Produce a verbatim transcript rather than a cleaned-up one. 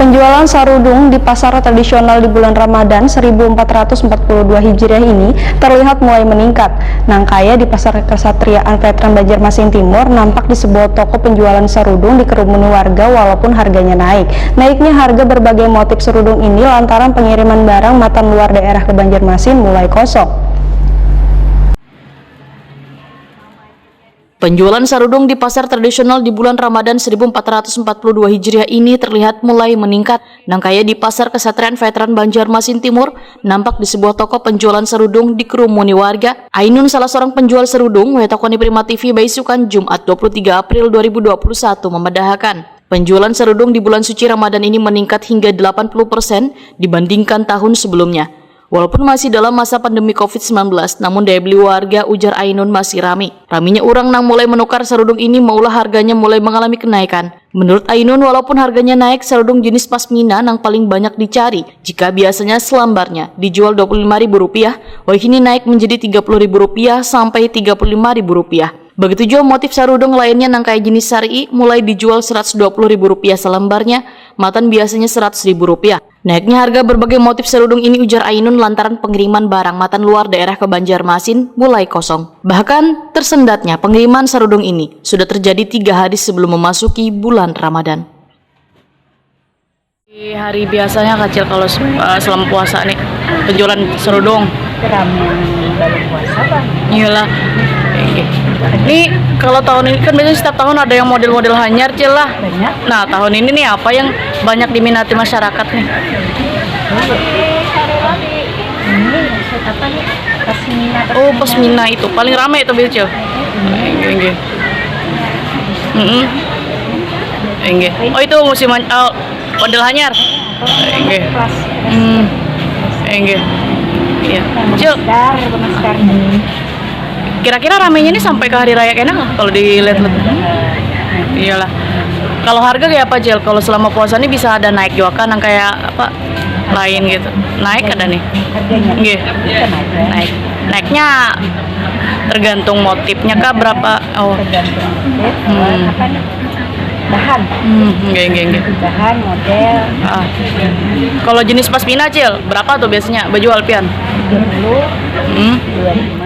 Penjualan sarudung di pasar tradisional di bulan Ramadan seribu empat ratus empat puluh dua Hijriah ini terlihat mulai meningkat. Nang kaya di Pasar Kesatriaan Veteran Banjarmasin Timur, nampak di sebuah toko penjualan sarudung dikerumuni warga walaupun harganya naik. Naiknya harga berbagai motif sarudung ini lantaran pengiriman barang matan luar daerah ke Banjarmasin mulai kosong. Penjualan sarudung di pasar tradisional di bulan Ramadan seribu empat ratus empat puluh dua Hijriah ini terlihat mulai meningkat. Nang kaya di Pasar Kesatriaan Veteran Banjarmasin Timur, nampak di sebuah toko penjualan sarudung dikerumuni warga. Ainun, salah seorang penjual sarudung, wetakoni Prima T V baisukan Jumat dua puluh tiga April dua ribu dua puluh satu, memadahakan penjualan sarudung di bulan suci Ramadan ini meningkat hingga delapan puluh persen dibandingkan tahun sebelumnya. Walaupun masih dalam masa pandemi covid sembilan belas, namun daya beli warga, ujar Ainun, masih rami. Raminya urang nang mulai menukar sarudung ini maulah harganya mulai mengalami kenaikan. Menurut Ainun, walaupun harganya naik, sarudung jenis pasmina nang paling banyak dicari. Jika biasanya selambarnya dijual dua puluh lima ribu rupiah, wayahini naik menjadi tiga puluh ribu rupiah sampai tiga puluh lima ribu rupiah. Begitu jua motif sarudung lainnya nang kaya jenis sari, mulai dijual seratus dua puluh ribu rupiah selembarnya, matan biasanya seratus ribu rupiah. Naiknya harga berbagai motif sarudung ini, ujar Ainun, lantaran pengiriman barang matan luar daerah ke Banjarmasin mulai kosong. Bahkan, tersendatnya pengiriman sarudung ini sudah terjadi tiga hari sebelum memasuki bulan Ramadan. Di hari biasanya, Kacil, kalau se-, eh, selama puasa nih, penjualan sarudung? Rame balum puasa, Bang. Iyalah. Ini kalau tahun ini kan biasanya setiap tahun ada yang model-model hanyar, Cil, lah. Banyak. Nah, tahun ini nih apa yang banyak diminati masyarakat nih? Ini maksud apa nih? Pasmina, oh, pasmina. Pasmina itu paling rame itu, Bil, Cil. Inggih, inggih. Mm-mm. Inggih. Oh, itu musim han-, oh, model hanyar. Inggih. Kelas. Hmm. Inggih. Iya. Cil. Masker, masker. Kira-kira ramenya ini sampai ke hari raya kena kah kalau dilihat-lihat? Iyalah. Kalau harga kayak apa, Cil? Kalau selama puasa ini bisa ada naik juga kan, yang kayak apa, lain gitu. Naik ada nih. Harganya? Nggih. Bisa naik, ya. Naik. Naiknya tergantung motifnya kah berapa? Oh. Tergantung motif. Hmm. Apa nih? Bahan. Hmm, nggih, nggih, nggih. Bahan, model. Ah. Kalau jenis pasmina, Cil, berapa tuh biasanya baju alpian? Tiga puluh. Hmm. Dua ribu.